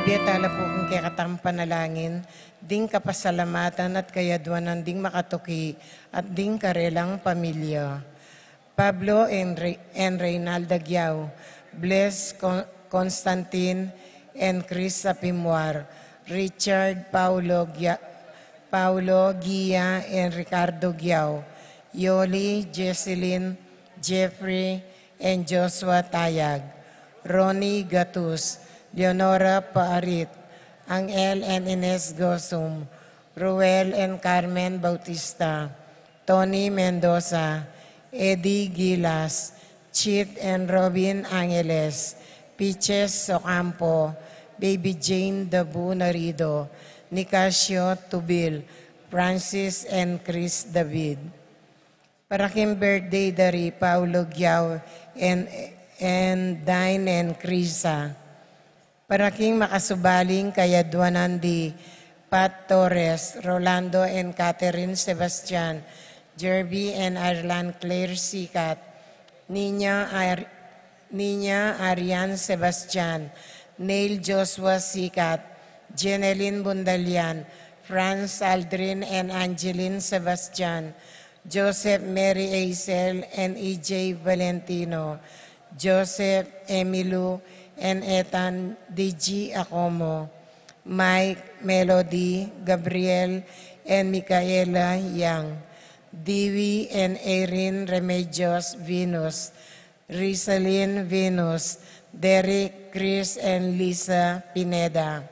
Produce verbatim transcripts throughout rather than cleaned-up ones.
Bie tala pu king kekatang panalangin, ding kapasalamatan at kayadwanan ding makatuki at ding karelang pamilya. Pablo and Re-, and Reynalda Giao, Bless Con-, Constantine and Chris Sapimwar, Richard Paulo Gia-, Paulo Gia and Ricardo Giao, Yoli, Jesselyn, Jeffrey, and Joshua Tayag, Ronnie Gatus, Leonora Paarit, Angel and Ines Gosum, Ruel and Carmen Bautista, Tony Mendoza, Eddie Gilas, Chit and Robin Angeles, Piches Ocampo, Baby Jane Dabu Narido, Nicasio Tubil, Francis and Chris David. Para king birthday da ri Paulo Giao and, and Dine and Crisa. Para king makasubaling kayadwanan di Pat Torres, Rolando and Catherine Sebastian, Jerby and Ireland Claire Sikat, Nina Ar-, Nina Arian Sebastian, Neil Joshua Sikat, Jeneline Bundalian, Franz Aldrin and Angeline Sebastian, Joseph Mary Aisel and E J Valentino, Joseph Emilu and Ethan D G Acomo, Mike, Melody, Gabriel, and Micaela Yang, Dewey and Erin Remedios Venus, Rizalin Venus, Derek, Chris, and Lisa Pineda,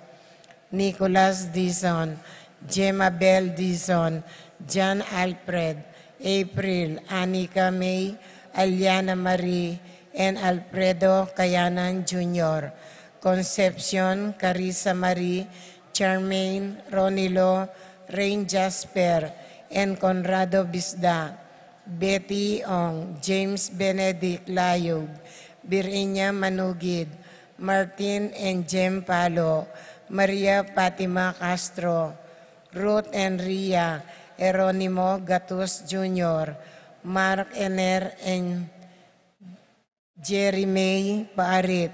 Nicholas Dizon, Jemabel Dizon, John Alfred, April, Anika May, Aliana Marie, and Alfredo Kayanan Junior, Concepcion, Carissa Marie, Charmaine, Ronilo, Rain Jasper, and Conrado Bisda, Betty Ong, James Benedict Layug, Virginia Manugid, Martin and Jem Palo, Maria Fatima Castro, Ruth and Ria, Eronimo Gatus Junior, Mark Ener and Jerry May Paarit,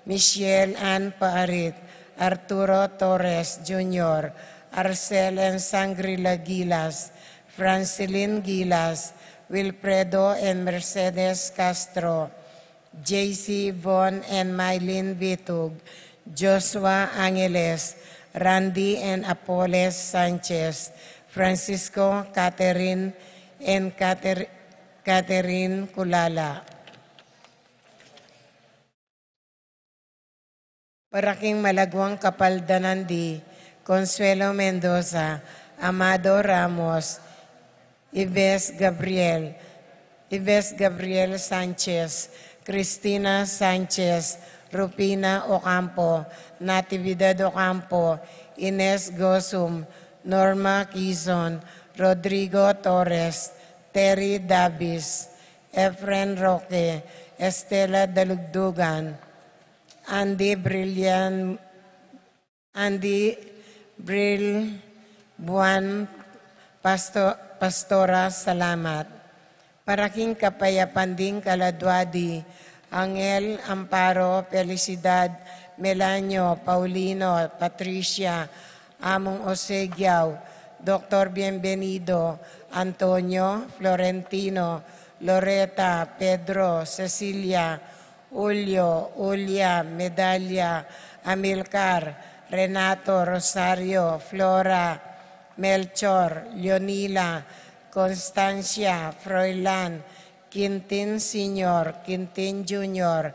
Michelle Ann Paarit, Arturo Torres Junior, Arcel and Sangrila Gilas, Francilin Gilas, Wilfredo and Mercedes Castro, J C Von and Mylene Vitug, Joshua Angeles, Randy and Apoles Sanchez, Francisco, Catherine, and Cather-, Catherine Kulala. Para king malagwang kapaldanan di Consuelo Mendoza, Amado Ramos, Ives Gabriel, Ives Gabriel Sanchez, Cristina Sanchez, Rufina Ocampo, Natividad Ocampo, Ines Gosum, Norma Quizon, Rodrigo Torres, Terry Davis, Efren Roque, Estela Dalugdugan, Andy Brillian, Andy Bril Buan, Pasto-, Pastora Salamat. Para king kapayapan ding kaladwa di Angel, Amparo, Felicidad, Melanio, Paulino, Patricia, Among Jose Giao, Doktor Bienvenido, Antonio, Florentino, Loreta, Pedro, Cecilia, Julio, Julia, Medalia, Amilcar, Renato, Rosario, Flora, Melchor, Leonila, Constancia, Froilan, Quintin Senior, Quintin Junior,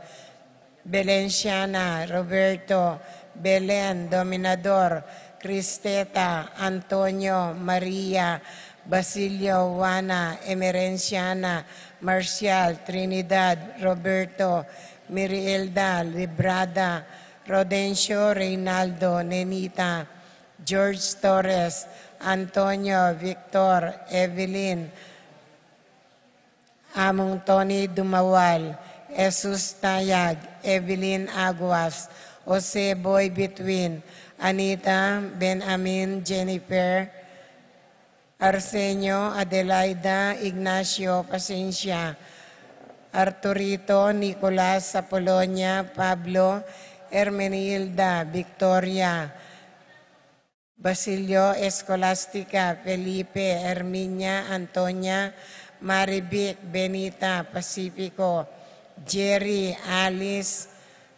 Belenciana, Roberto, Belen, Dominador, Cristeta, Antonio, Maria, Basilio, Juana, Emerenciana, Marcial, Trinidad, Roberto, Mirielda, Librada, Rodencio, Reynaldo, Nenita, George Torres, Antonio, Victor, Evelyn, Among Tony Dumawal, Jesus Tayag, Evelyn Aguas, Jose Boy Between, Anita, Ben Amin, Jennifer, Arsenio, Adelaida, Ignacio Pasencia, Arturito, Nicolas, Apolonia, Pablo, Hermenilda, Victoria, Basilio, Escolastica, Felipe, Herminia, Antonia, Marivic, Benita, Pacifico, Jerry, Alice,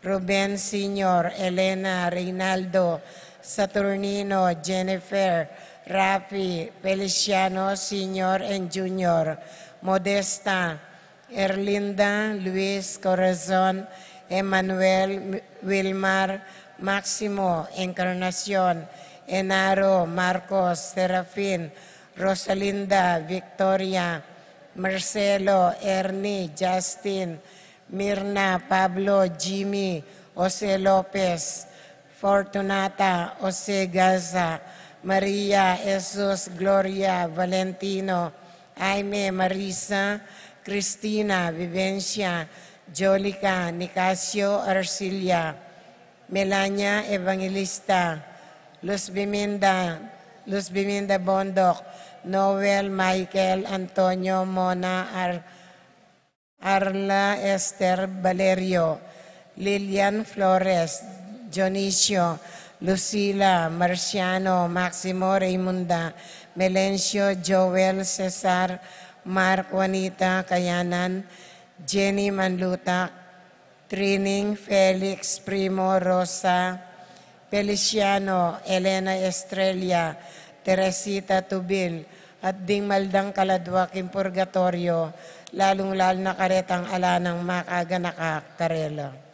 Ruben Senior, Elena, Reynaldo, Saturnino, Jennifer, Rafi, Feliciano Senior and Junior, Modesta, Erlinda, Luis, Corazon, Emmanuel, Wilmar, Maximo, Encarnacion, Enaro, Marcos, Serafin, Rosalinda, Victoria, Marcelo, Ernie, Justin, Mirna, Pablo, Jimmy, Jose Lopez, Fortunata, Jose Gaza, Maria, Jesus, Gloria, Valentino, Jaime, Marisa, Cristina, Vivencia, Jolica, Nicasio, Arcilia, Melania, Evangelista, Luz Biminda, Luz Biminda Bondoc, Noel, Michael, Antonio, Mona, Ar-, Arla, Esther, Valerio, Lilian, Flores, Dionisio, Lucila, Marciano, Maximo, Raymunda, Melencio, Joel, Cesar, Mark, Juanita, Kayanan, Jenny, Manluta, Trining, Felix, Primo, Rosa, Feliciano, Elena, Estrella, Teresita, Tubil, at ding maldang kaladwa king purgatorio, lalung-lalu na karetang ala nang makaganaka karela.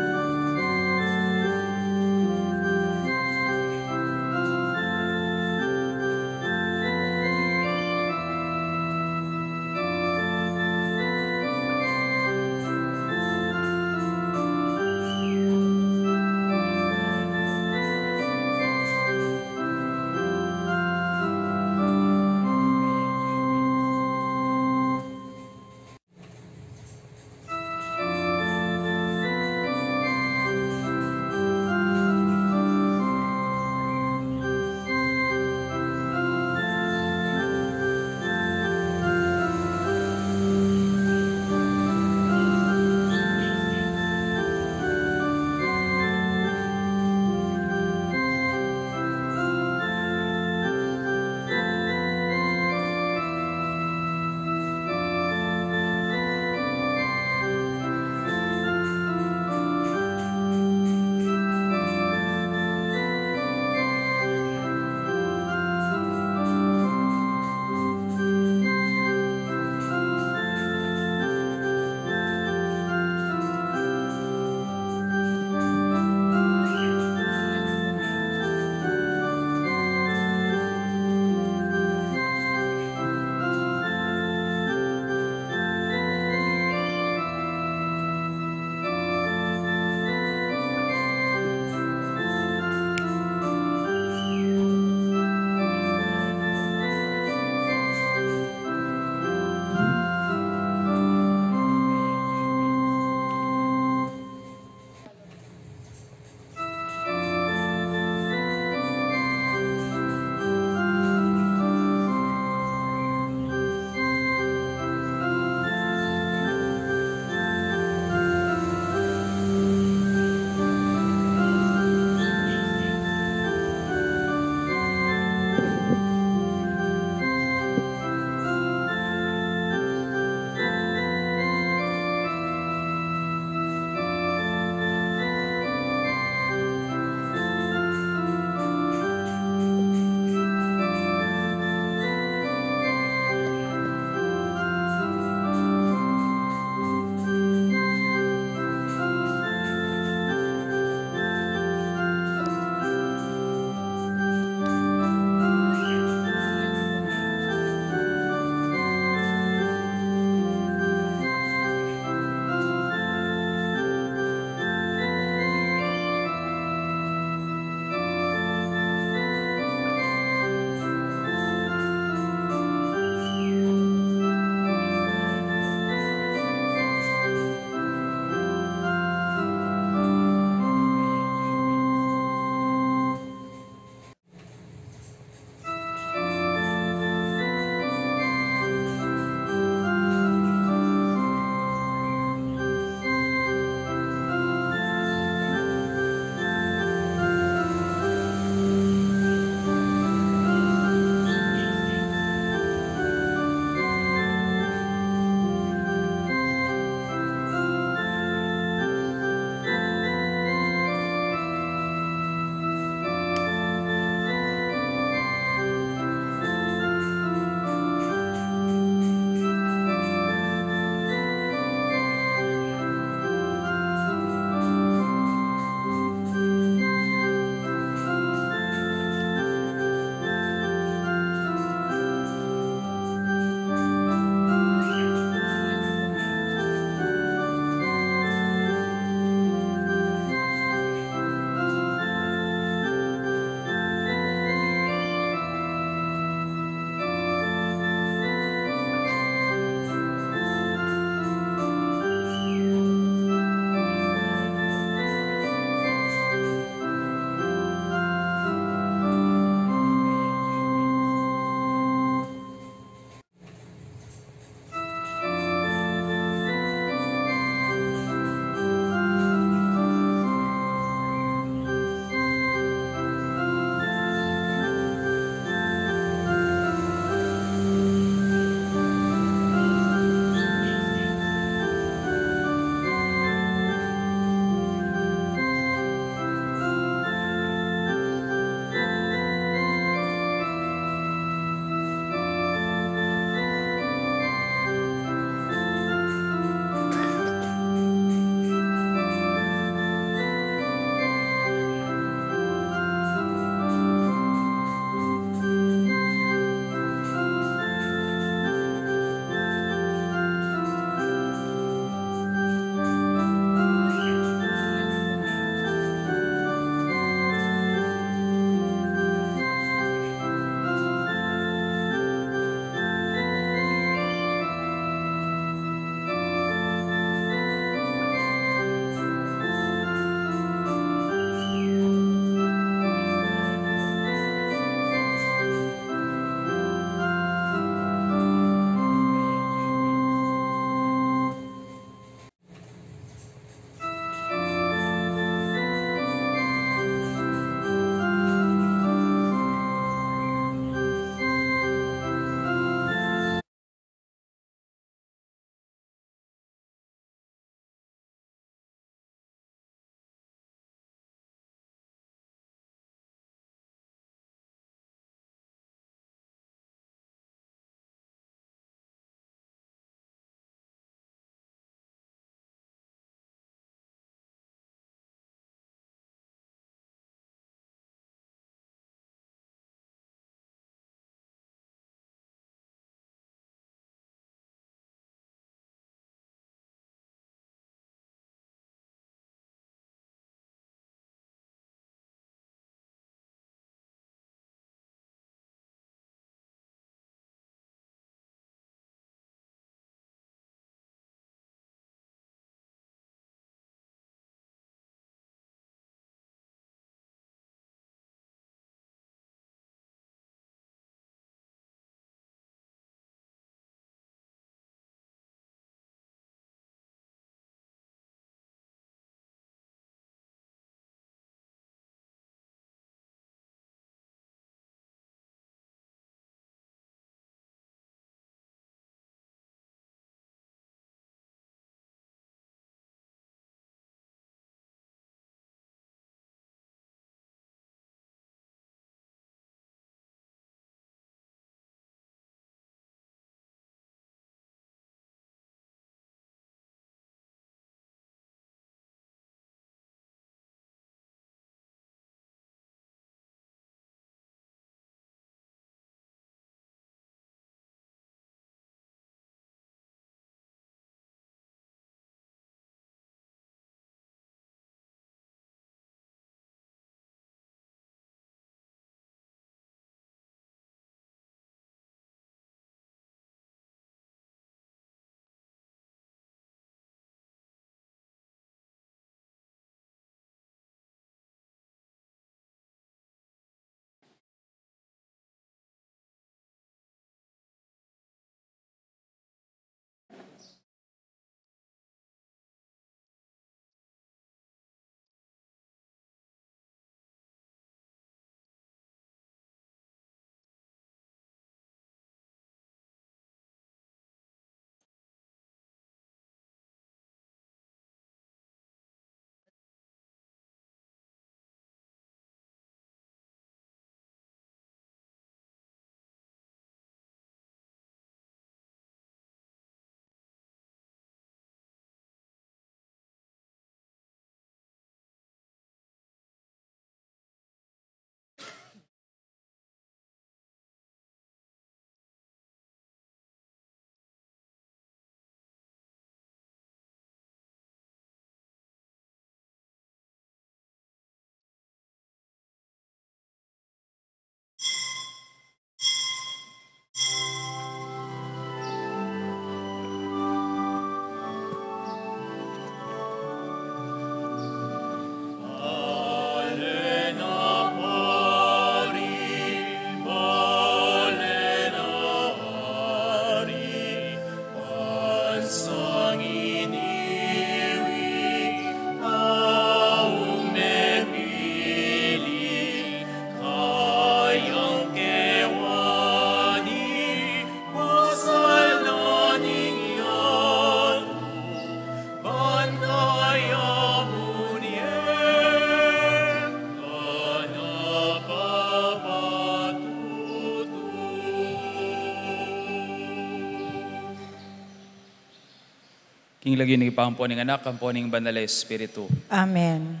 King lagyu ning Ibpa, ampo ning Anak, ampo ning Banal a Espiritu. Amen.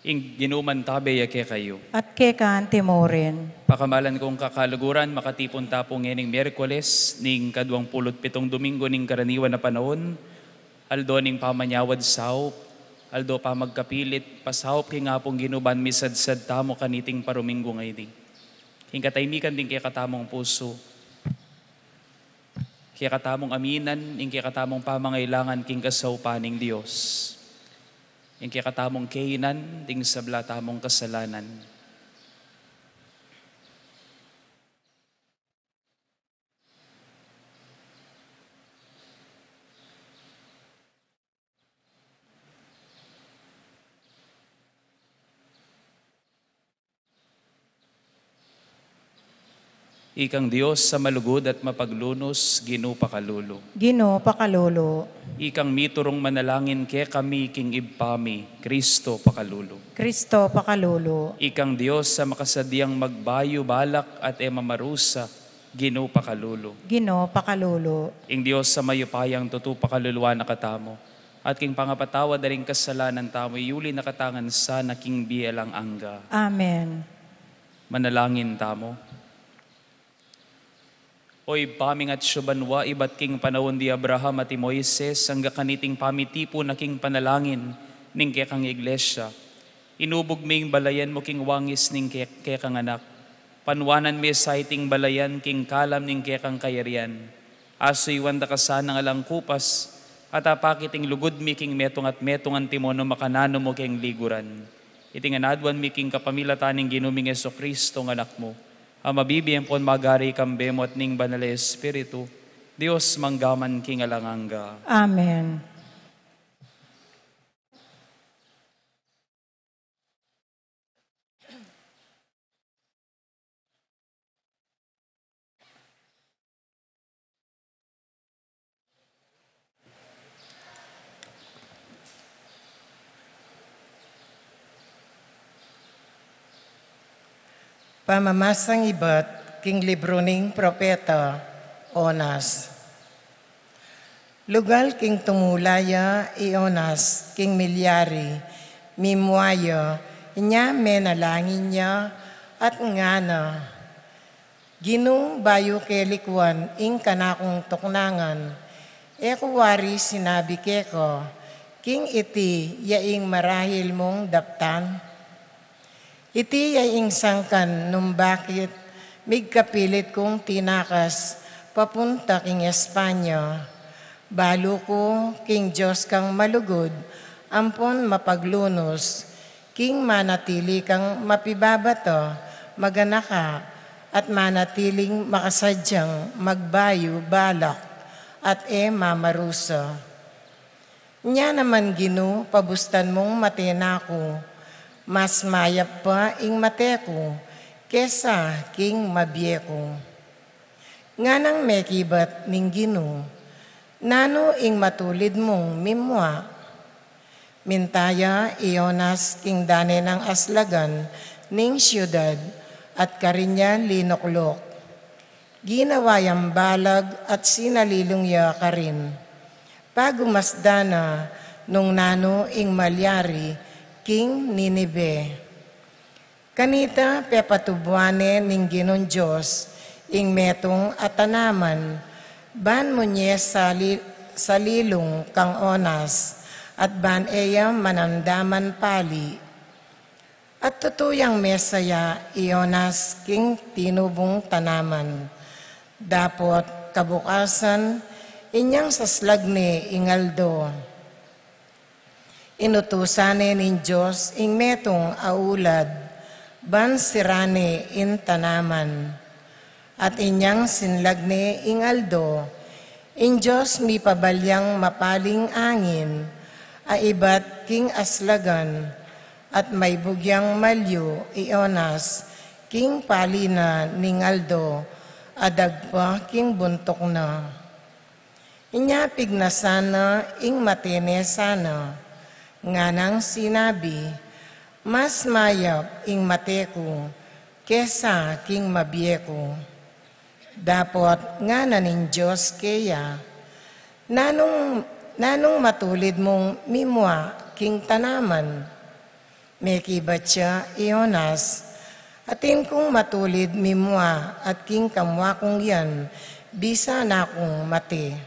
Ing Ginu mantabe ya kekayu. At keka anti mu rin. Pakamalan kung kakaluguran, makatipun ta pu ngening Miyerkules, ning kaduang pulu't pitung Domingo ning karaniwan a panaun, aldo ning pamanyawad saup, aldo pamagkapilit pasaup king Apung Ginu ban misadsad tamu kaniting paruminggu ngeni. King katahimikan ding kekatamung pusu, kekatamung aminan ing kekatamung pamangailangan king kasaupan ning Dios, ing kekatamung kainan ding sabla tamung kasalanan. Ikang Dios a malugud at mapaglunus, Ginu pakalulu. Ginu pakalulu. Ikang miturung manalangin kekami king Ibpa mi, Kristo pakalulu. Kristo pakalulu. Ikang Dios a makasadyang magbayu balak at e mamarusa, Ginu pakalulu. Ginu pakalulu. Ing Dios a mayupayang tutu pakaluluan na katamu, at king pangapatawad da ring kasalanan tamu, iyuli na katamu ngan sana king bie alang angga. Amen. Manalangin tamu. O Ibpa ming atsu banua, ibat king panaun di Abraham at i Moises, angga kaniting pamitipun na king panalangin ning kekang Iglesia, inubug me ing balayan mu king wangis ning ke-, kekang Anak. Panuanan me sa iting balayan king kalam ning kekang kayarian. Asuyuan da ka sanang alang kupas, at apakit ing lugud mi king metung at metung antimo nung makananu mu keng liguran. Iti ngan aduan mi king kapamilatan ning Ginu ming Jesucristo a Anak mu, a mabibie ampon magari kambe mu at ning Banal a Espiritu, Dios mangga man king alang angga. Amen. Pamamasang ibat king libru ning propeta Onas. Lugal king tumula ya i Onas king milyari, mimua ya, inya menalangin ya at ngana, Ginu, bayu ke likuan ing kanakung tuknangan, e ku wari sinabi keka, king iti ya ing marahil mung daptan? Iti ya ing sangkan nung bakit migkapilit kung tinakas papunta king Espanya. Balu ku king Dios kang malugud ampon mapaglunus, king manatili kang mapibabata, maganaka, at manatiling makasadyang magbayu balak at e mamarusa. Nya naman, Ginu, pabustan mung mate na ku, mas mayap pa ing mate ku kesa king mabie ku. Nganang mekibat ning Ginu, nanu ing matulid mung mimua? Minta ya i Onas king dane nang aslagan ning siudad at karin ya linukluk. Ginawa yang balag at sinalilung ya karin. Pagumasdan na nung nanu ing malyari king Ninive. Kanita pepatubuan ne ning Ginung Dios ing metung a tanaman, ban munye sali-, salilung kang Onas, at ban e ya manamdaman pali. At tutu yang mesa ya i Onas king tinubung tanaman. Dapot kabukasan, inyang saslag ne ing aldo, inutusan ne ning Dios ing metung a ulad, ban siran ne ing tanaman. At inyang sinlag ne ing aldo, ing Dios mipabalyang mapaling angin a ibat king aslagan, at maibug yang malyu i Onas king pali na ning aldo a dagpa king buntuk na. Inya pignasan na ing mate ne sana, nganang sinabi, "Mas mayap ing mate ku kesa king mabie ku." Dapot ngana ning Dios keya, "Nanung Nanung matulid mung mimua king tanaman? Mekibat ya i Jonas, atin kung matulid mimua at king kamua kung yan, bisa na kung mate.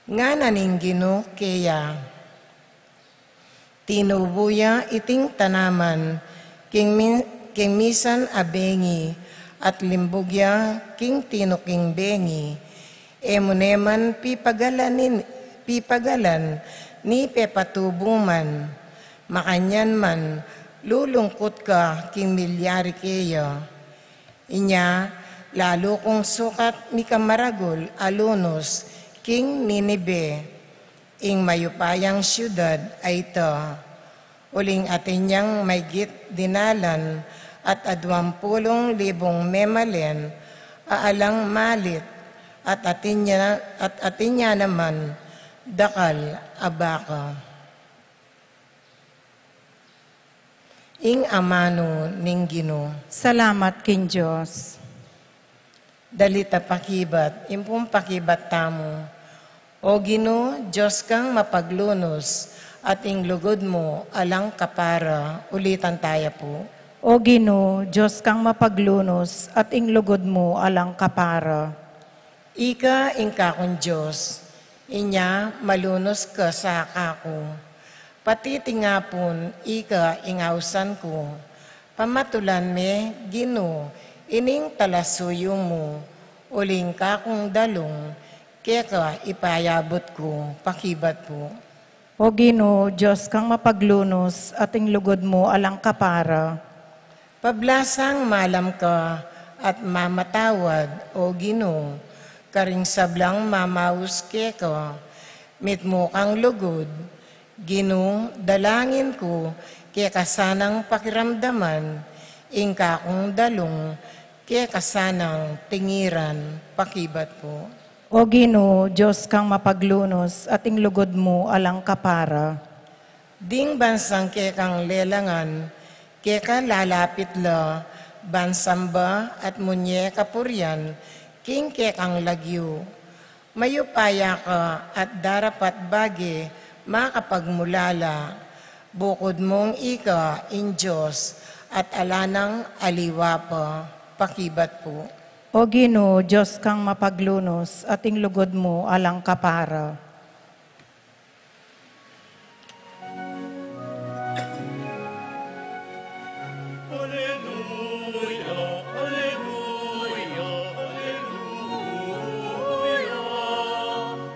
Ngana ning Ginu keya, tinubu ya iting tanaman king, min, king misan a bengi at limbug ya king tinuking bengi. E mu ne man pipagalan, pipagalan ni pepatubu man. Makanyan man, lulungkut ka king milyari keya. Inya, lalu kung sukat mikamaragul a lunus king Ninive, ing mayupayang siudad a ita. Uling atin yang maygit dinalan at aduang pulung libung memalen a alang malit, at atin ya, at atin ya naman dakal a baka. Ing amanu ning Ginu. Salamat king Dios. Dalit a pakibat, ing pung pakibat tamu. O Ginu, Dios kang mapaglunus, at ing lugud mu alang kapara. Ulitan taya pu. O Ginu, Dios kang mapaglunus, at ing lugud mu alang kapara. Ika ing kakung Dios, inya malunus ka sa kaku. Patitingapun ika ing ausan ku. Pamatulan me, Ginu, ining talasuyu mu, uling kakung dalung keka ipayabut ku. Pakibat pu. O Ginu, Dios kang mapaglunus, at ing lugud mu alang kapara. Pablasang malam ka at mamatawad, O Ginu, karing sablang mamaus keka. Mitmu kang lugud, Ginu, dalangin ku, keka sanang pakiramdaman, ing kakung dalung, keka sanang tingiran. Pakibat pu. O Ginu, Dios kang mapaglunus, at ing lugud mu alang kapara. Ding bansang kekang lelangan, keka lalapit la, ban samba at munye kapurian king kekang lagyu. Mayupaya ka at darapat bage makapagmulala, bukud mung ika ing Dios at ala nang aliwa pa. Pakibat pu. O Ginu, Dios kang mapaglunus, at ing lugud mu alang kapara. Aleluya, aleluya,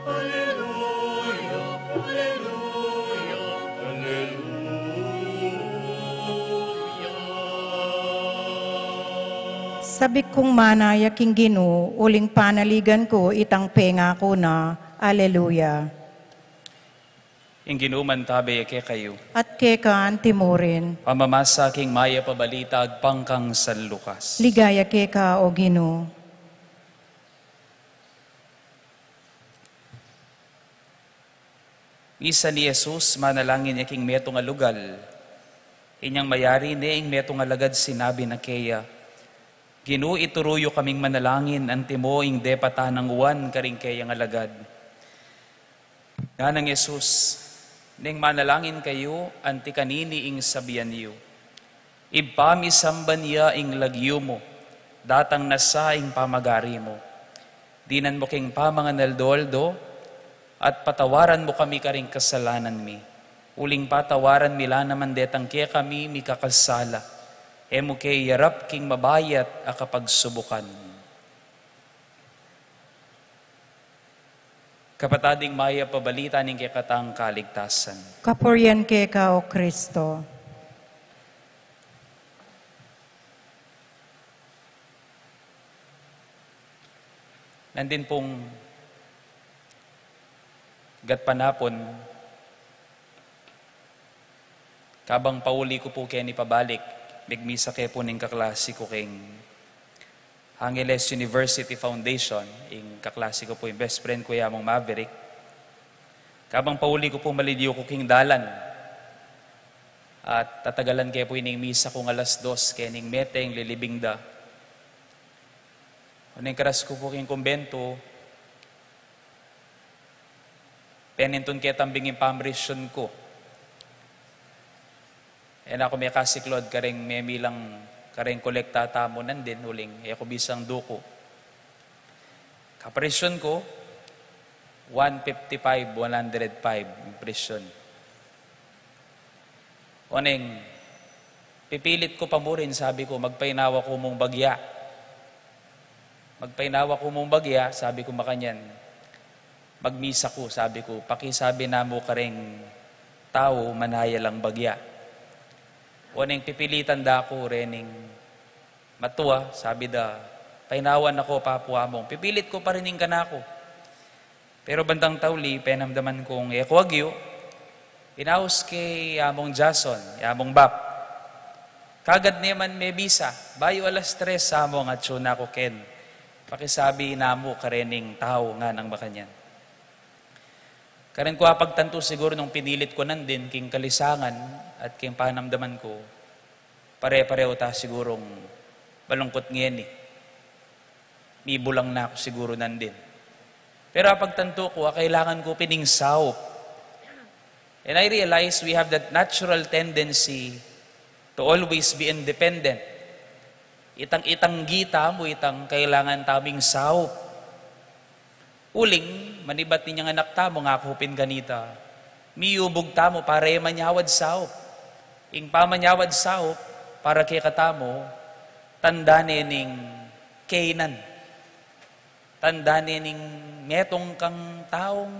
aleluya, aleluya, aleluya. Sabik kung manaya king Ginu, uling panaligan ku itang pengaku na. Aleluya. Ing Ginu mantabe ya kekayu. At keka anti mu rin. Pamamasa king mayap a balita agpang kang San Lucas. Ligaya keka, O Ginu. Misan i Jesus manalangin ya king metung a lugal. Inyang mayari ne ing metung a lagad sinabi na keya, Ginu, ituru yu kaming manalangin, antimo ing depat nang Juan karing keyang alagad. Nganang Jesus, neng manalangin kayu, anti kanini ing sabian yu, Ibpa mi, samban ya ing lagyu mu, datang na sa ing pamagari mu. Dinan mu king pamanganaldo-aldo, at patawaran mu kami karing kasalanan mi. Uling patawaran mi la naman detang kekami mikakasala. E mu ke iyarap king mabayat a kapagsubukan. Kapatad, ing mayap a balita ning kekatang kaligtasan. Kapurian keka, O Kristo. Nandin pung gatpanapun, kabang pauli ku pu keni pabalik, migmisa ke pu ning kaklasi ku king Angeles University Foundation, ing kaklasi ku pu, ing best friend ku ya mung Maverick. Kabang pauli ku pu, malidyu ku king dalan. At tatagalan ke pu ining misa kung alas dos, kening mete ing lilibing da. Neng karas ku pu king kumbentu, Nintun ketang bingin pamrisyun ku. E na ku mekasiklaud kareng memilang kareng kolekta tamu nandin uling e ku bisang duku. Kaprisyun ku, one fifty-five, one hundred five ing prisyun. Oneng, pipilit ku pa mu rin, sabi ku, magpainawa ku mung bagya. Magpainawa ku mung bagya, sabi ku makanyan. Magmisa ku, sabi ku, pakisabi na mu kareng tau, manaya lang bagya. Oneng pipilitan da ku rening matua, sabi da, painawan na ku pa pu, Among. Pipilit ku pa rin ing kanaku. Pero bandang tauli, penamdaman kung e ku agyu, inaus ke i Among Jason, i Among Bap. Kagad ne man mebisa, bayu alas tres, Among, atyu na ku ken. Pakisabi na mu karening tau, nganang makanyan. Kareng kua pagtantu siguru nung pinilit ku nandin king kalisangan at king panamdaman ku, pare-pareho ta sigurung malungkut ngeni. Mibulang na ku siguru nandin. Pero apagtantu ku, a, kailangan ku pin ing saup. And I realize we have that natural tendency to always be independent. Itang, itanggi tamu itang kailangan tamung saup. Uling, manibat ninyang anak tamu, ngaku pin kanita, miyubug tamu para e manyawad saup. Ing pamanyawad saup, para kekatamu, tanda ne ning kainan. Tanda ne ning metung kang taung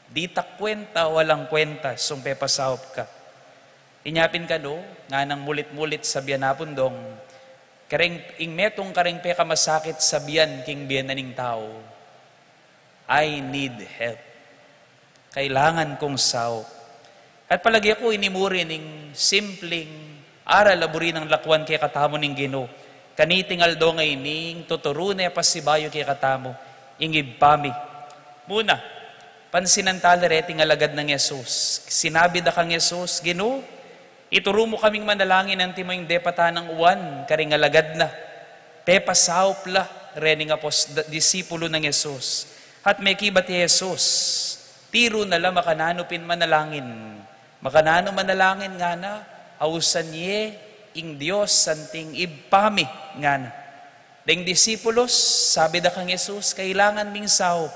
ditak kuenta, walang kuenta, sung pepasaup ka. Inya pin kanu, nganang mulit-mulit sabian na pun dong, kareng, ing metung kareng pekamasakit sabian king bie na ning tau, I need help. Kailangan kung saup. At palage ku ini mu rin ing simpleng aral a buri nang lakuan kekatamu ning Ginu. Kaniting aldo ngeni, ing tuturu ne pasibayu kekatamu, ing Ibpa mi. Muna, pansinan tala reting alagad nang Jesus. Sinabi da kang Jesus, Ginu, ituru mu kaming manalangin, antimo ing depat nang Juan karing alagad na. Pepasaup la rening apos-, da-, disipulo nang Jesus. At mekibat i Jesus, tiru na la makananu pin manalangin. Makananu manalangin, ngana, ausan ye ing Dios santing Ibpa mi, ngana. Deng disipulos, sabi da kang Jesus, kailangan ming saup.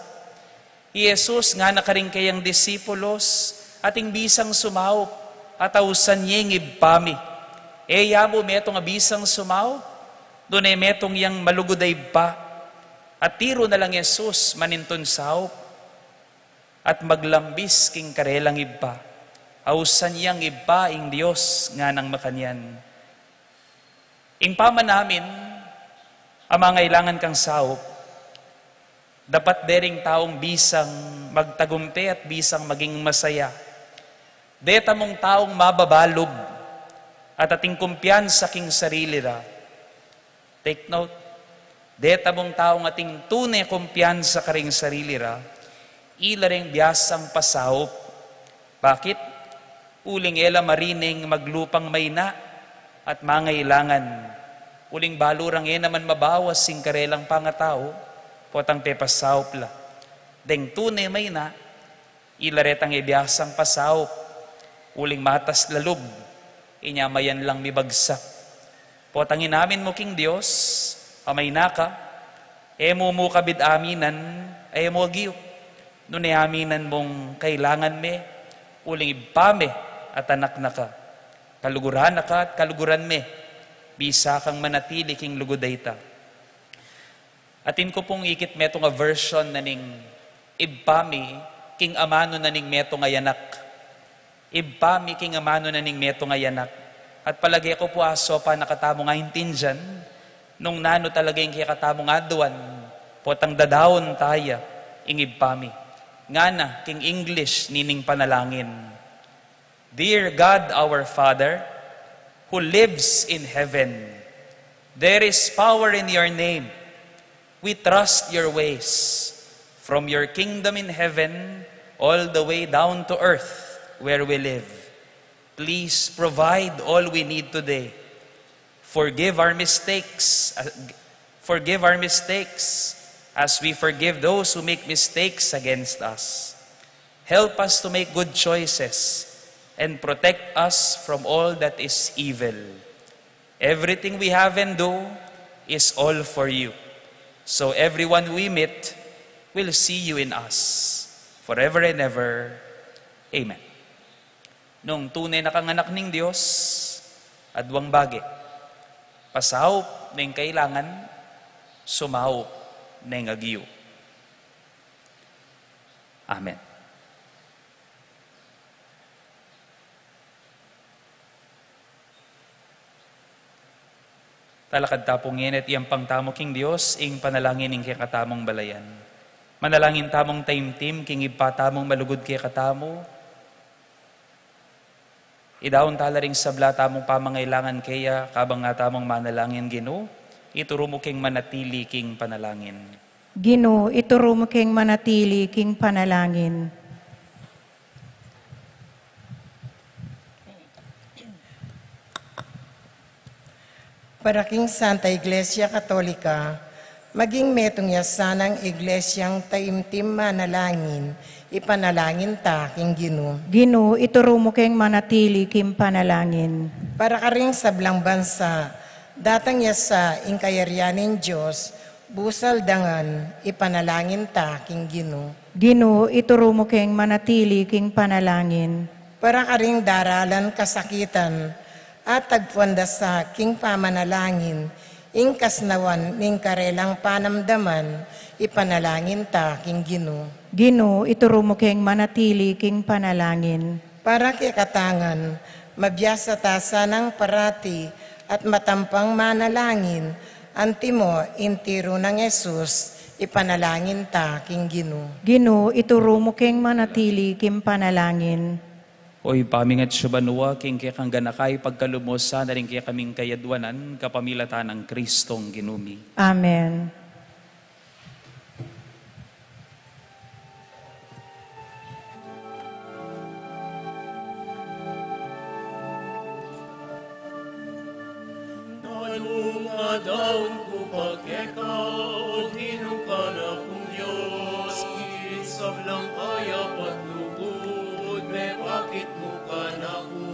I Jesus ngana karing kayang disipulos, ating bisang sumaup, at ausan ye ing Ibpa mi. E ya mu metung a bisang sumaup, nune metung yang malugud a Ibpa. At tiru na lang Jesus manintun saup, at maglambis king karelang Ibpa. Ausan yang Ibpa ing Dios, nganang makanyan. Ing pamanamin a mangailangan kang saup, dapat de ring taung bisang magtagumpe at bisang maging masaya. Deta mung taung mababa lub at ating kumpiyansa king sarili ra. Take note, deta mung taung ating tune kumpiyansa karing sarili ra, ila reng biasang pasaup. Bakit? Uling e la marineng maglupang maina at mangailangan. Uling balu rang e naman mabawas ing karelang pangatau, potang pepasaup la. Deng tune maina, ila retang e biasang pasaup, uling matas la lub, inya mayan lang mibagsak. Potang inamin mu king Dios a maina ka, e mu mu kabid aminan a e mu agyu. Nune aminan mung kailangan me, uling Ibpa me at Anak na ka. Kaluguran na ka at kaluguran me, bisa kang manatili king lugud a ita. Atin ku pung ikit metung a version na ning Ibpa mi king amanu na ning metung a anak. Ibpa mi king amanu na ning metung a anak. At palage ku pu asopan na katamung aintindian nung nanu talaga ing kekatamung aduan, potang dadaun taya ing Ibpa mi. Ngana king English nining panalangin. Dear God, our Father, who lives in heaven, there is power in your name. We trust your ways, from your kingdom in heaven all the way down to earth where we live. Please provide all we need today. Forgive our mistakes, uh, forgive our mistakes as we forgive those who make mistakes against us. Help us to make good choices and protect us from all that is evil. Everything we have and do is all for you. So everyone we meet will see you in us. Forever and ever. Amen. Nung tune na kang anak ning Dios, aduang bage. Pasaup neng kailangan, sumaup neng agyu. Amen. Talakad ta pu ngeni at iyampang tamu king Dios ing panalangin ning kekatamung balayan. Manalangin tamung taimtim king Ibpa tamung malugud kekatamu. Idaun tala ring sabla tamung pamangailangan keya, kabang nga tamung manalangin. Ginu, ituru mu keng manatili king panalangin. Ginu, ituru mu keng manatili king panalangin. Para king Santa Iglesia Katolika, maging metung ya sanang iglesiang taimtim manalangin, ipanalangin ta king Ginu. Ginu, ituru mu keng manatili king panalangin. Para karing sablang bansa, datang ya sa ing kayarian ning Dios, busal dangan, ipanalangin ta king Ginu. Ginu, ituru mu keng manatili king panalangin. Para karing daralan kasakitan, at tagpuan da sa king pamanalangin, ing kasnawan ning karelang panamdaman, ipanalangin ta king Ginu. Ginu, ituru mu keng manatili king panalangin. Para kekatang ngan, mabiasa ta sanang parati at matampang manalangin, antimo ing tiru nang Jesus, ipanalangin ta king Ginu. Ginu, ituru mu keng manatili king panalangin. O Ibpa mi atsu ka banua, king kekang ganaka ipagkalub mu sana ring kekaming kayadwanan, kapamilatan nang Kristong Ginu mi. Amen. Nanu ing adaun ku pa keka, O Ginu, kanakung Dios, king sablang kayapan lugud, mepakit mu kanaku.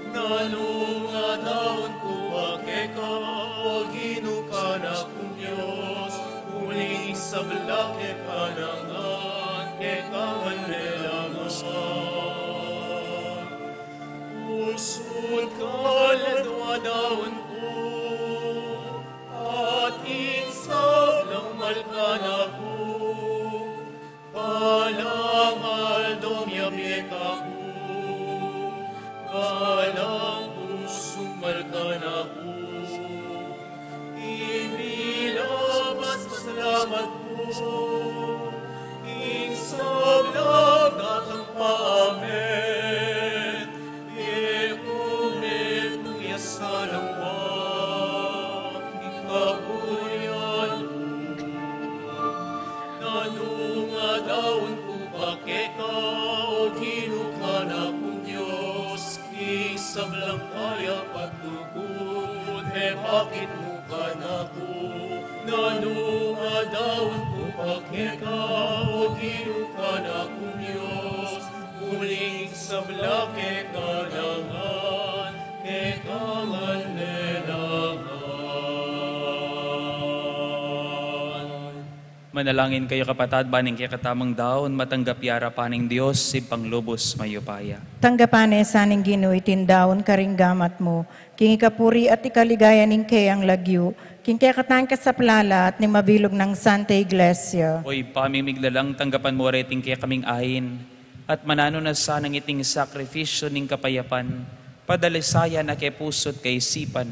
Nanu ing adaun ku pa keka, O Ginu, kanakung Dios, uling sabla keka ngan, keka ngan lelangan. Pusut kaladwa daun ku, at ing sablang mal kanaku, balang aldo miyabie kaku, balang pusung mal kanaku. Imilabas pasalamat ku, ing sablang datang pa amen, e ku metung ya sa lawag ning kaburian mu. Nanu ing adaun ku pa keka, O Ginu, kanakung Dios, king sablang kayapan lugud, mepakit mu kanaku. Nanu ing adaun ku pa keka, O Ginu, kanakung Dios, uling sabla keka ngan, keka ngan lelangan. Manalangin kayu, kapatad, ban ing kekatamung daun matanggap ya arapan ning Dios, Ibpang lubus mayupaya. Tanggapan na sa ning Ginu iting daun karing gamat mu, king ikapuri at ikaligaya ning keyang lagyu, king kekatang kasaplalan at ning mabilug nang Santa Iglesia. O Ibpa mi miglalang, tanggapan mu reting kekaming ain, at mananu na sanang iting sakrifisyu ning kapayapan, padalisayan na ke pusu't kaisipan,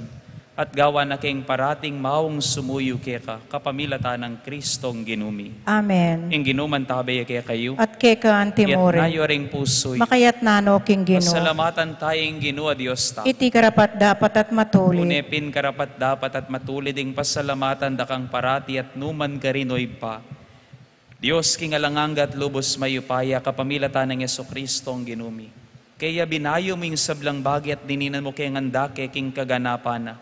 at gawan na keng parating maung sumuyu keka, kapamilatan nang Kristong Ginu mi. Amen. Ing Ginu mantabe ya kekayu. At keka antimurin. Itas yu ring pusu yu. Makaitas no king Ginu. Pasalamatan taya ing Ginu a Dios tamu. Iti karapat-dapat at matulid. Tune pin karapat-dapat at matulid ing pasalamatan da kang parati at nukarin man, O Ibpa, Dios king alang angga at lubus mayupaya, kapamilatan nang Jesucristong Ginu mi. Kaya binayu mu ing sablang bage at dininan mu keng anda ke king kaganapan na.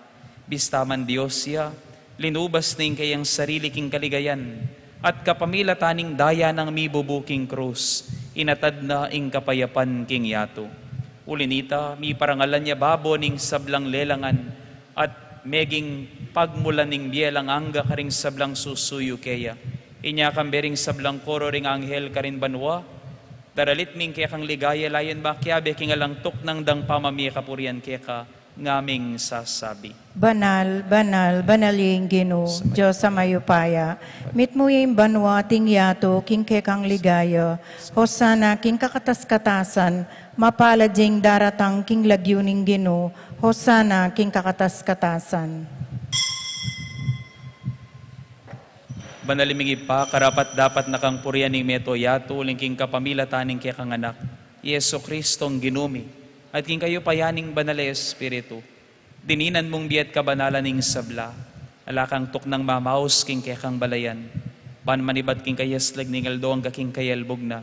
Bista man Dios ya, linubas na ing keyang sarili king kaligayan, at kapamilatan ning daya nang mibubu king krus, Inatad na ing kapayapan king yatu. Uli nita, miparangalan ya babo ning sablang lelangan, at meging pagmulan ning bie alang angga karing sablang susuyu keya. Inya kambe ring sablang koro ring anghel karin banua, daralit mi ing kekang ligaya, layun makiabe king alang tuknang dang pamamie kapurian keka, ngaming sasabi. Banal, banal, banal ya ing Ginu, Dios a mayupaya. Mitmu ya ing banua at ing yatu king kekang ligaya. Hosana king kakatas-katasan, mapalad ya ing daratang king lagyu ning Ginu. Hosana king kakatas-katasan. Banal ming Ibpa, karapat-dapat na kang purian ing meto yatu uling king kapamilatan ning kekang Anak, Jesu-Cristong Ginu mi, at king kayupayan ning Banal a Espiritu, dininan mung bie at kabanalan ing sabla, ala kang tuknang mamaus king kekang balayan, ban manibat king kayaslag ning aldo angga king kayalbug na,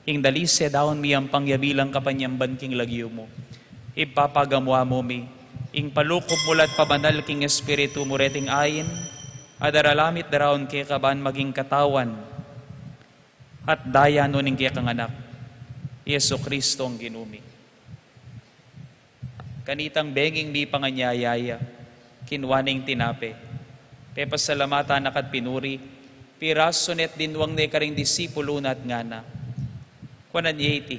ing dalise daun miyampang ya bilang kapanyamban king lagyu mu. Ibpa, pagamu-amu mi ing palukup mu la at pabanal king Espiritu mu reting ain, a daralan mi at daraun keka ban maging katawan at daya nu ning kekang Anak, Jesu-Cristong Ginu mi. Kanitang benging mipanganyaya ya, kinua ne ing tinape, pepasalamatan na ka't pinuri, pirasu ne at dinwang ne karing disipulu na at ngana: Kuanan ye iti,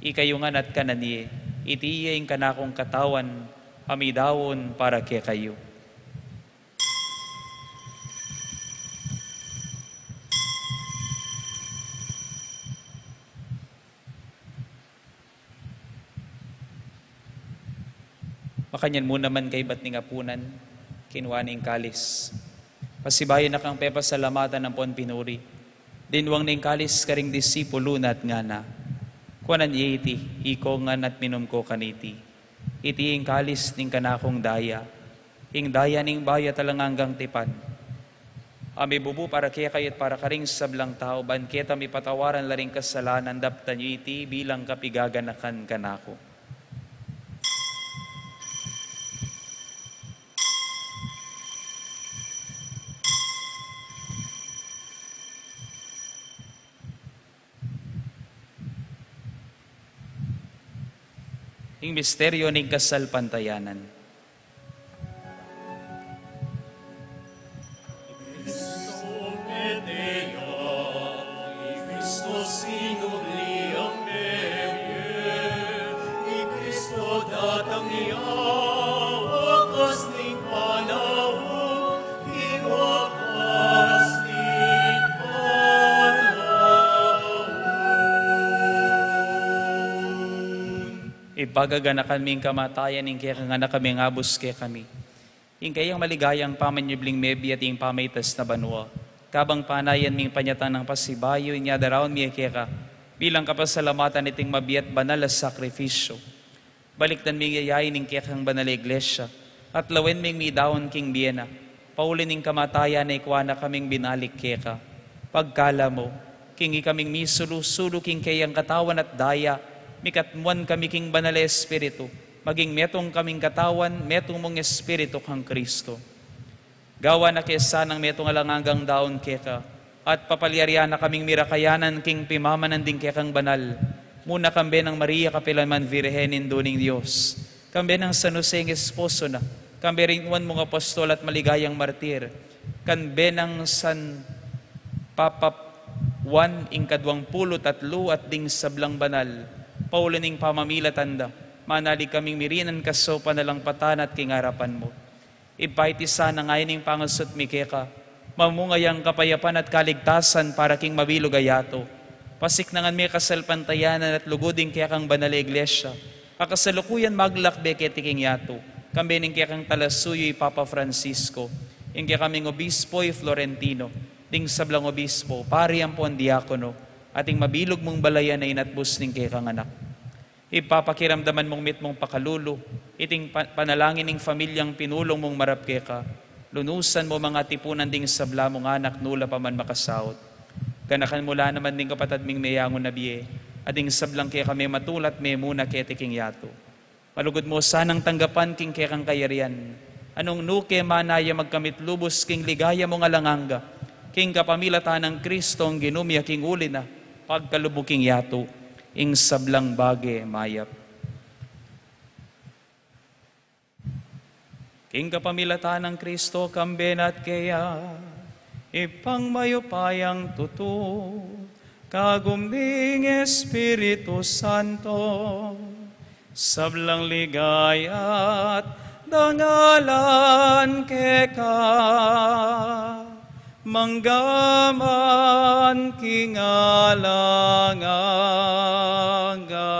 ikayu ngan at kanan ye, iti ya ing kanakung katawan a midaun para kekayu. Makanyan mu naman kaybat ning apunan, kinua ne ing kalis. Pasibayu na kang pepasalamatan ampon pinuri, dinwang ne ing kalis karing disipulu na at ngana: Kuanan ye iti, iko ngan at minum ko kaniti. Iti ing kalis ning kanakung daya, ing daya ning bayu at alang anggang tipan, a mibubu para kekayu at para karing sablang tau, ban keta mipatawaran la ring kasalanan. Daptan yu iti bilang kapigaganakan kanaku. Ing misteryu ning kasalpantayanan. I Kristo datang ya, wakas ning panaun, ing wakas ning panaun. Ipagaganakan mi ing kamatayan ning kekang Anak, a mengabus kekami. Ing kayang maligayang pamanyubling mebie at ing pamaitas na banua, kabang panayan ming panyatang nang pasibayu, inya daraun mi keka, bilang kapasalamatan iting mabie at banal a sakrifisyu. Balikdan ming yayain ing kekang banal a iglesia, at lawen ming midaun king bie na, pauli ning kamatayan na ikua na kaming binalik keka. Pagkalub mu, king ikaming misulu-sulu king kayang katawan at daya, mikatmuan kami king Banal a Espiritu, maging metung kaming katawan, metung mung Espiritu kang Kristo. Gawan na ke sanang metung alang anggang daun keka, at papalyarian na kaming mirakayanan king pimamanan ding kekang banal, muna kambe nang Maria kapilanman Virgen, Indu ning Dios, kambe nang San Jose ing esposo na, kambe ring nuan mung apostol at maligayang martir, kambe nang San Papa Juan ing kaduang pulu't atlu at ding sablang banal, pauli ning pamamilatan da, manalig kaming mirinan kasaupan alang patana at king arapan mu. Ibpa, iti sana ngeni ing pangasut mi keka, mamunga yang kapayapan at kaligtasan para king mabilug a yatu. Pasiknangan me kasalpantayanan at lugud ing kekang banal a iglesia, a kasalukuyan maglakbe keti king yatu, kambe ning kekang talasuyu i Papa Francisco, ing kekaming obispo i Florentino, ding sablang obispo, pari ampon diakono, at ing mabilug mung balayan a inatbus ning kekang Anak. Ibpa, pakiramdaman mung mitmung pakalulu iting pa-, panalangin ning familyang pinulung mung marap keka. Lunusan mu mang atipunan ding sabla mung anak, nu la pa man makasaut. Ganakan mu la naman ding kapatad ming meyangu na bie, at ding sablang keka mematula at memuna keti king yatu. Malugud mu sanang tanggapan king kekang kayarian, a nung nu ke manaya magkamit lubus king ligaya mung alang angga, king kapamilatan nang Kristong Ginu mi, a king uli na, Pagkalub mu king yatu ing sablang bage mayap. King kapamilatan nang Kristo, kambe na at keya, Ibpang mayupayang tutu, kagum ning Espiritu Santo, sablang ligaya't dangalan keka, mangga man king alang angga.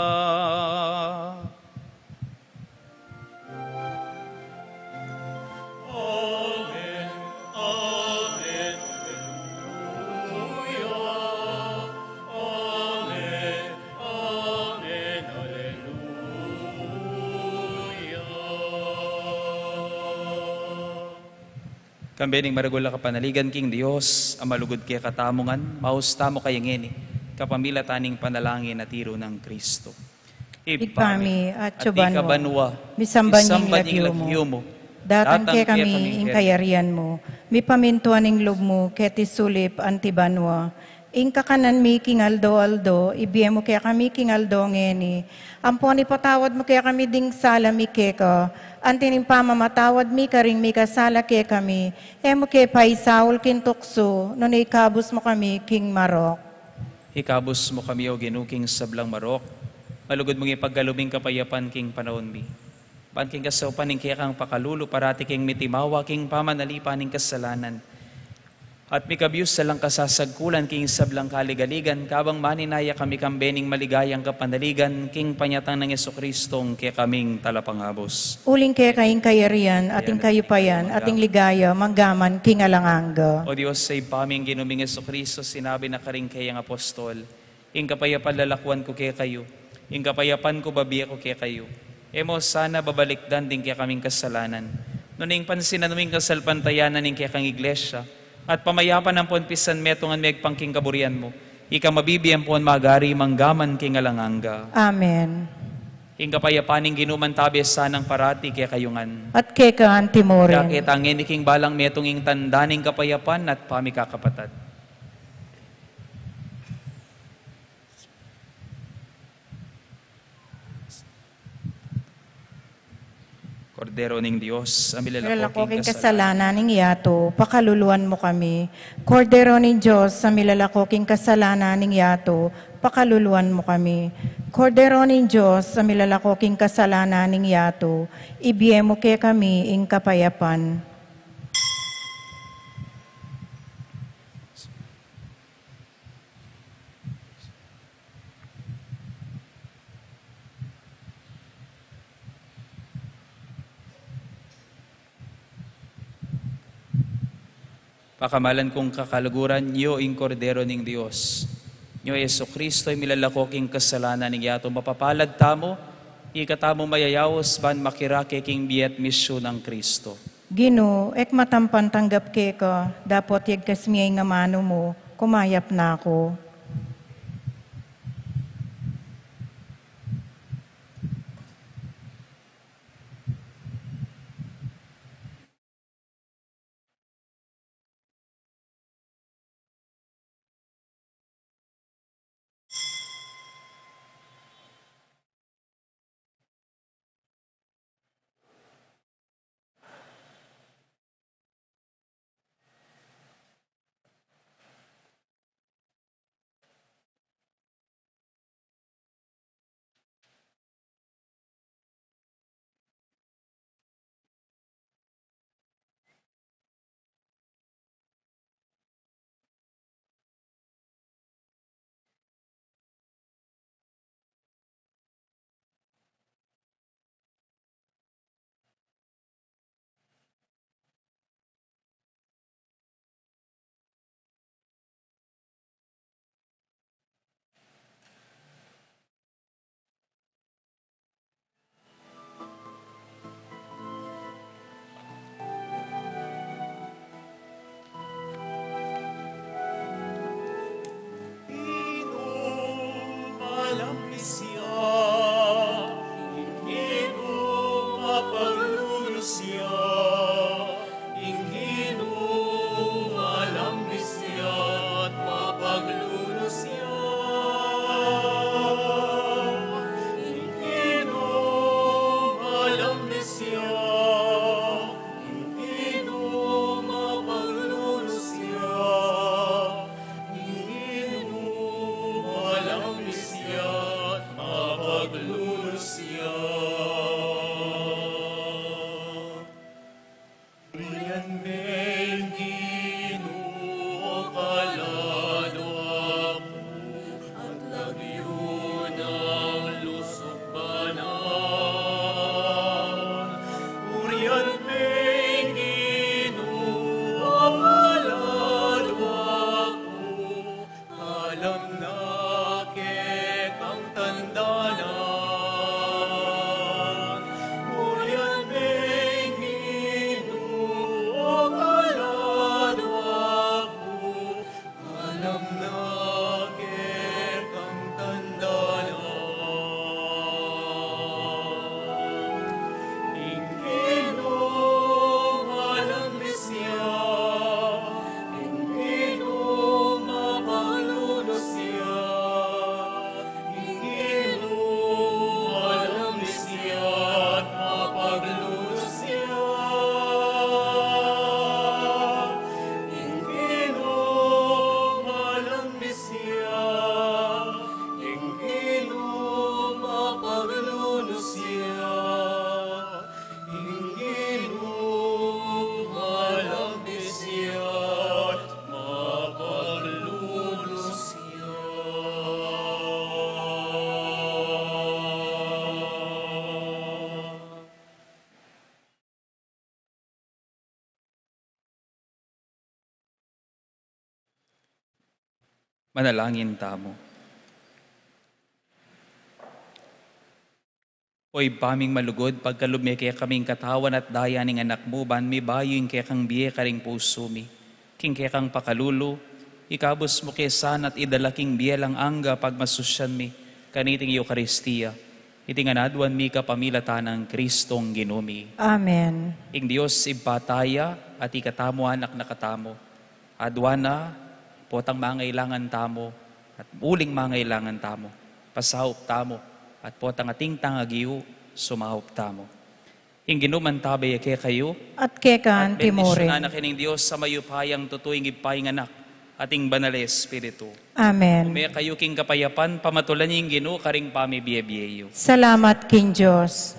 Amen. Amen. Alleluia. Amen. Amen. Alleluia. Kambe ning maragul a kapanaligan king Dios a malugud kekatamu ngan, maus tamu kaya ngeni, kapamilatan ning panalangin a tiru nang Kristo. Ibpa mi, atsu ka banua, misamban ya ing lagyu mu. Datang kekami ing kayarian mu. Mipamintuan ing lub mu keti sulip anti banua. Ing kakanan mi king aldo-aldo, ibie mu kekami king aldo ngeni. Ampon ipatawad mu kekami ding sala mi keka, anti ning pamamatawad mi karing mikasala kekami. E mu ke paisaul king tuksu, nune ikabus mu kami king marok. Ikabus mu kami, O Ginu, king sablang marok. Malugud mung ipagkalub ing kapayapan king panaun mi, ban king kasaupan ning kekang pakalulu parati keng mitimawa king pamanalipan ning kasalanan, at mikabius alang kasasagkulan king sablang kaligaligan, kabang maninaya kami kambe ning maligayang kapanaligan king panyatang nang Jesucristong kekaming Talapangabus. Uling keka ing kayarian, at ing kayupayan, at ing ligaya, mangga man king alang angga. O Dios, sa Ibpa ming Ginu ming Jesucristo, sinabi na karing keyang apostol, Ing kapayapan lalakuan ku kekayu, ing kapayapan ku babie ku kekayu. E mu sana babalikdan ding kekaming kasalanan, nune ing pansinan mu ing kasalpantayanan ning kekang Iglesia, at pamayapan ampon pisanmetungan megpang king kaburian mu, ika mabibie ampon magari mangga man king alang angga. Amen. Ing kapayapan ning Ginu mantabe sanang parati kekayu ngan. At keka anti murin. Kaya ketang ngeni king balang metung ing tanda ning kapayapan at pamikakapatad. Kordero ning Dios, a milalako king kasalanan ning yatu, pakaluluan mu kami. Kordero ning Dios, a milalako king kasalanan ning yatu, pakaluluan mu kami. Kordero ning Dios, a milalako king kasalanan ning yatu, ibie mu kekami ing kapayapan. Pakamalan kung kakaluguran, nyo ing Kordero ning Dios. Nyo, Jesucristo, ing milalako king kasalanan ning yatu. Mapapalad tamu, ikatamu mayayaus ban makirake king bie at misyu nang Cristo. Ginu, e ku matampan tanggap keka, dapot yagkas me ing amanu mu, kumayap na ku. Urian me ing Ginu, O kaladwa ku, at lagyu nang lusuk banan. Urian me ing Ginu, O kaladwa ku, alam na kekang tandanan. Urian me ing Ginu, O kaladwa ku, alam na kekang tandanan. Ing Ginu, alam mi siya. Ing Ginu, mapaglunus siya. Ing Ginu, alam mi siya at mapaglunus siya. Ing Ginu, alam mi siya. Ing Ginu, mapaglunus siya. Ing Ginu, alam mi siya at mapaglunus siya. Manalangin tamu. O Ibpa ming malugud, pagkalub me kekaming katawan at daya ning Anak mu, ban mibayu ing kekang bie karing pusu mi. King kekang pakalulu, ikabus mu ke sana at idala king bie alang angga pagmasusyan mi kaniting Eukaristia. Iti ngan aduan mi kapamilatan nang Kristong Ginu mi. Amen. Ing Dios Ibpa ta ya, atiu katamu, anak na katamu. Aduan na, potang mangailangan tamu, at uling mangailangan tamu, pasaup tamu, at potang ating tangag yu, sumaup tamu. Ing Ginu mantabe ya kekayu. At keka naman mu rin. At bendisyonan na kayu ning Dios a mayupayang tutu, ing Ibpa, ing Anak, at ing Banal a Espiritu. Amen. Ume kayu king kapayapan, pamatulan ing Ginu karing pamibie-bie yu. Salamat king Dios.